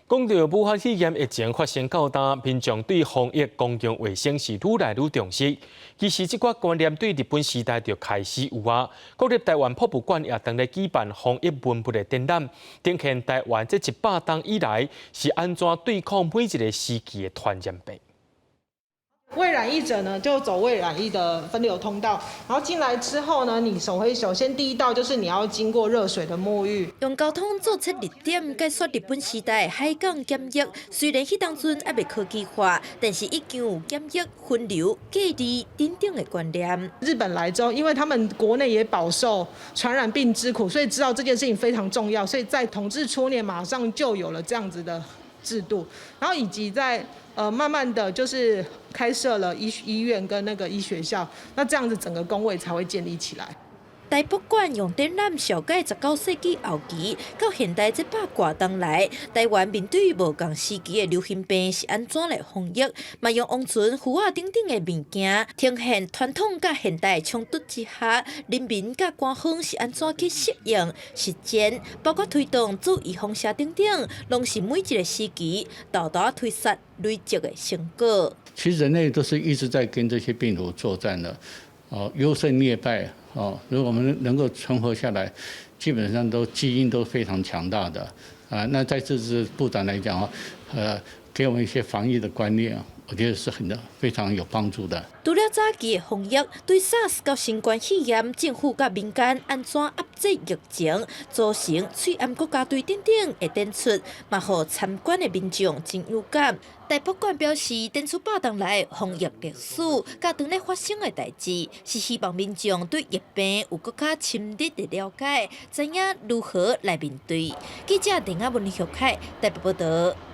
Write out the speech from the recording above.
講到武漢肺炎疫情發生到今，民眾對防疫公共衛生是愈來愈重視。其實這寡觀念對日本時代就開始有啊。國立臺灣博物館也當咧舉辦防疫文物的展覽，呈現臺灣這100冬以來是按怎對抗每一個時期的傳染病。未染疫者呢，就走未染疫的分流通道，然後進來之後呢，你首先第一道就是你要經過熱水的沐浴。用交通做切入點，解說日本時代海港檢疫。雖然彼當陣猶未科技化，但是已經有檢疫、分流、隔離等等的觀念。日本來之後，因為他們國內也飽受傳染病之苦，所以知道這件事情非常重要，所以在統治初年馬上就有了這樣子的制度，然後以及在慢慢的就是開設了醫院跟那個醫學校，那這樣子整個公衛才會建立起來。臺博館用展覽紹介19世紀後期到現代這百外冬來，臺灣面對無仝時期的流行病是按怎來防疫，嘛用王船、符仔等等的物件，呈現傳統佮現代衝突之下，人民佮官方是按怎去適應實踐，包括推動注預防射等等，攏是每一個時期沓沓推捒累積的成果。其實人類都是一直在跟這些病毒作戰的，哦，優勝劣敗。哦，如果我們能夠存活下來，基本上都基因都非常強大的啊。那在這次部長來講啊，給我們一些防疫的觀念，我覺得是很非常有幫助的。除了早期的防疫，對 SARS 佮新冠肺炎，政府佮民間按怎壓制疫情，組成喙罨國家隊等等的展出，嘛予參觀的民眾真有感。臺博館表示，展出百冬來防疫歷史，佮當咧發生的代誌，是希望民眾對疫病有閣較深入的了解，知影如何來面對。記者鄧亞文、許凱台北報道。